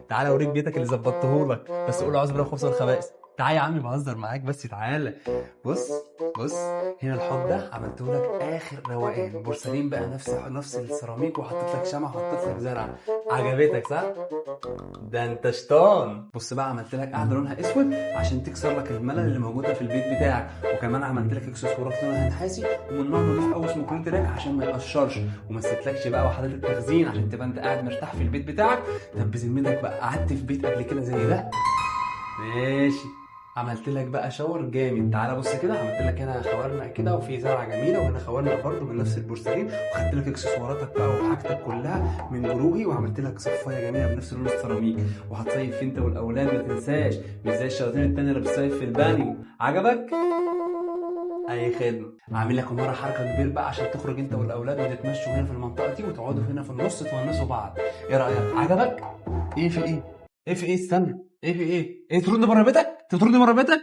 تعالى اوريك بيتك اللي ظبطته لك، بس قول اعوذ بالله من الخبث والخبائث. تعالى يا عمي بهزر معاك، بس تعالى. بص بص، هنا الحوض ده عملته لك اخر روقان، بورسلين بقى نفس السيراميك، وحطيت لك شمع وحطيت لك زرع. عجبتك صح؟ ده انت شطان. بص بقى، عملت لك قاعدة لونها اسود عشان تكسر لك الملل اللي موجودة في البيت بتاعك، وكمان عملت لك اكسسوارات لونها نحاسي ومن نوع نضيف قوي اسمه كريتراك عشان ما يقشرش، وما سيبتلكش بقى وحدات التخزين عشان تبقى انت قاعد مرتاح في البيت بتاعك. طب بذمتك بقى، قعدت في بيت قبل كده زي ده؟ ماشي. عملت لك بقى شاور جامد، تعالى بص كده، عملت لك هنا خوارنق كده وفي زرعه جميله، وهنا خوارنق برده من نفس البورسلين، وخدت لك اكسسواراتك بقى وحاجتك كلها من جروهي، وعملت لك صفايه جميلة بنفس لون السيراميك، وهتصيف انت والاولاد ما تنساش، مش زي الشياطين التانية اللي بتصيف في البانيو. عجبك؟ اي خدمة. عامل لك مرة حركة كبير بقى عشان تخرج انت والاولاد وتتمشوا هنا في المنطقة دي، وتقعدوا هنا في النص تونسوا بعض. ايه رايك؟ عجبك؟ ايه في ايه؟ ايه في ايه؟ استنى، ايه في ايه؟ ايه ترد بره بيتك؟ تطرد بره بيتك؟